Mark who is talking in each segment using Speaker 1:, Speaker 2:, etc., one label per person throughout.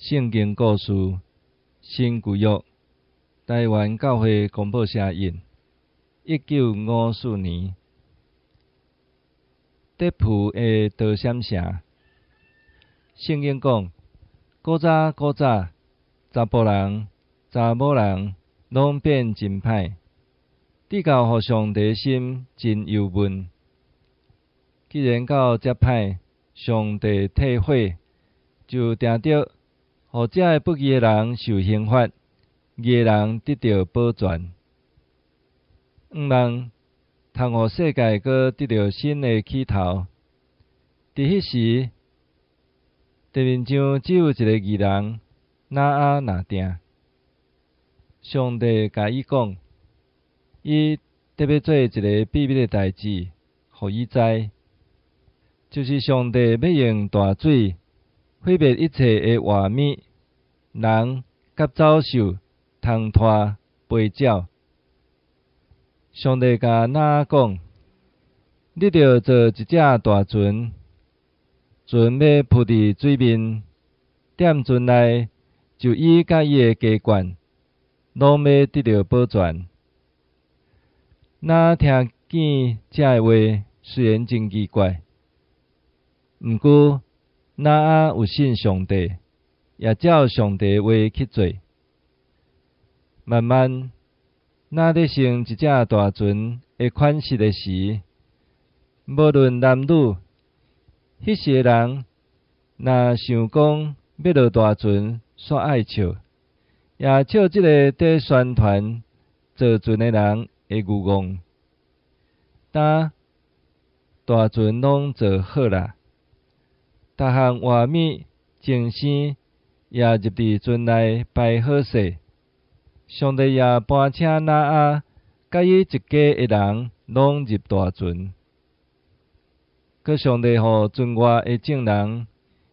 Speaker 1: 聖經故事，新舊約，臺灣教會公報社印，1954年。德浡的導閃城，聖經講，古早古早，查埔人、查某人攏變真歹，直到予上帝心真憂悶。既然到遮歹，上帝退火，就定著予遮个不義的人受刑罰，義的人得著保全。向望通予世界閣得著新的起頭。佇彼時，地面上只有一个義人，挪亞若定。上帝共伊講，伊得欲做一个秘密的代誌，予伊知，就是上帝欲用大水毀滅一切的活物、人佮走獸，通拖飛鳥。上帝共挪亞講：你著做一隻大船，船欲浮佇水面，踮船內就伊佮伊的家眷，攏欲得著保全。挪亞聽見這个話，雖然真奇怪，毋過挪亞有信上帝，也照上帝話去做。慢慢，挪亞咧成一隻大船的款式的時，無論男女，彼時的人若想講欲落大船，煞愛笑，也笑這个佇宣傳造船的人的愚戇。當大船攏造好啦，逐項活物精生也入佇船內擺好勢。上帝也搬請挪亞佮伊一家的人攏入大船。閣上帝予船外的眾人，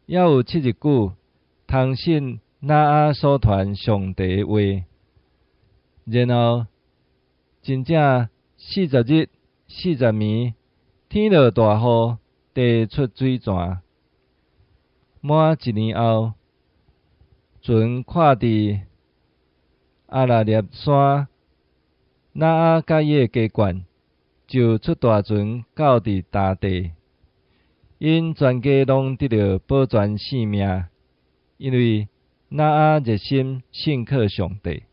Speaker 1: 猶有7日久，通信挪亞所傳上帝的話。然後真正40日40暝，天落大雨，地出水泉。滿一年後，船靠佇亞拉臘山，挪亞佮伊的家眷就出大船到佇大地，𪜶全家攏得著保全性命，因為挪亞熱心信靠上帝。